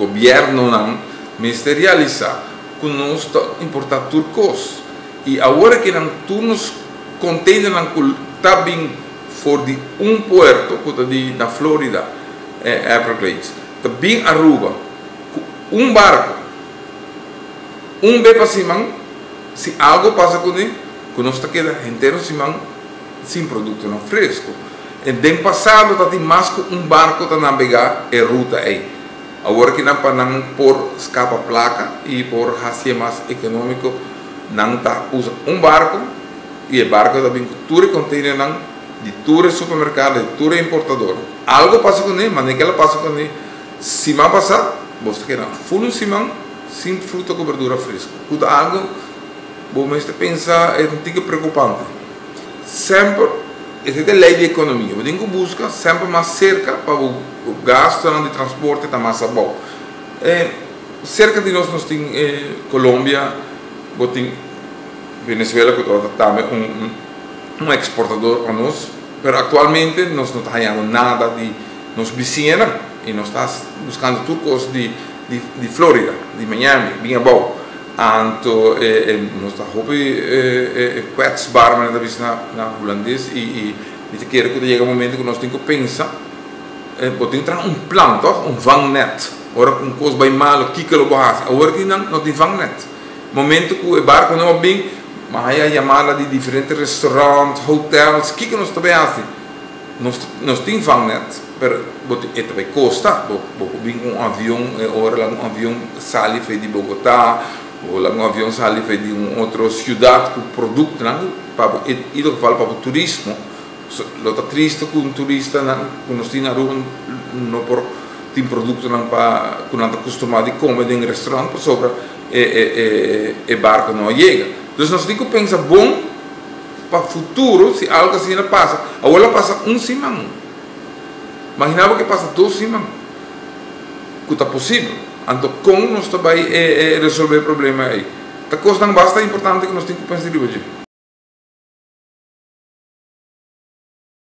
Gobiernonan mester realisa cu nos ta importa tur cos y awor aki nan tur nos containernan cu ta bin for di un puerto cu ta di na Florida, Everglades, ta bin Aruba cu un barco un be pa siman, si algo pasa cune cu nos ta keda henter un siman sin productonan fresco. Den pasado ta tin mas cu un barco ta nabega e ruta ey. Awor ki nan pa nan por scapa placa y por haci'e mas economico nan ta usa un barco y e barco ta bin cu tur e containernan di tur e supermercado di tur e importador. Algo pasa cune, mane kela pasa cune siman pasa bo ta keda full un siman sin fruta cu berdura fresco cu ta algo bo mester pensa e ta un tiki preocupante. Semper esei ta e lei di ekonomia, bo tin ku buska semper mas serka pa bo gastunan di transporte ta mas abou. Serka di nos nos tin Colombia, bo tin Venezuela ku tabata tambe un eksportador pa nos, pero aktualmente nos no ta hañando nada di nos bisiñanan i nos ta buskando tur kos di Florida, di Miami, bin abou. Anto nos ta hopi kwetsbaar manera ta bisa na hulandes y mi ta kere cu ta yega momento cu nos tin cu pensa bo tin traha un plan toch un vangnet ora cu un cos bay malo kico lo bo haci awor aki nan no tin vangnet momento cu e barco no a bin mi a haya yamada di diferente restaurant hotels kico nos ta bay haci. Nos nos tin vangnet, pero bo tin e ta bay costa, bo bo por bin cu un avion e ora laga un avion sali for di Bogota o laga un avion sali for di un otro ciudad cu productonan pa bo in ieder geval pa bo turismo. Lo ta triste cu un turistanan cu nos tin na Aruba no por tin productonan pa cu nan ta custuma di come den restaurant pasobra e e e e barco no a yega. Dus nos tin cu pensa bon. Pa futuro si algo asina pasa, awor lo pasa un siman, imagina bo ke pasa dos siman, ku ta posibel, anto kon nos ta bai resolve e problema ei? Ta kosnan basta importante ku nos tin ku pensa riba dje.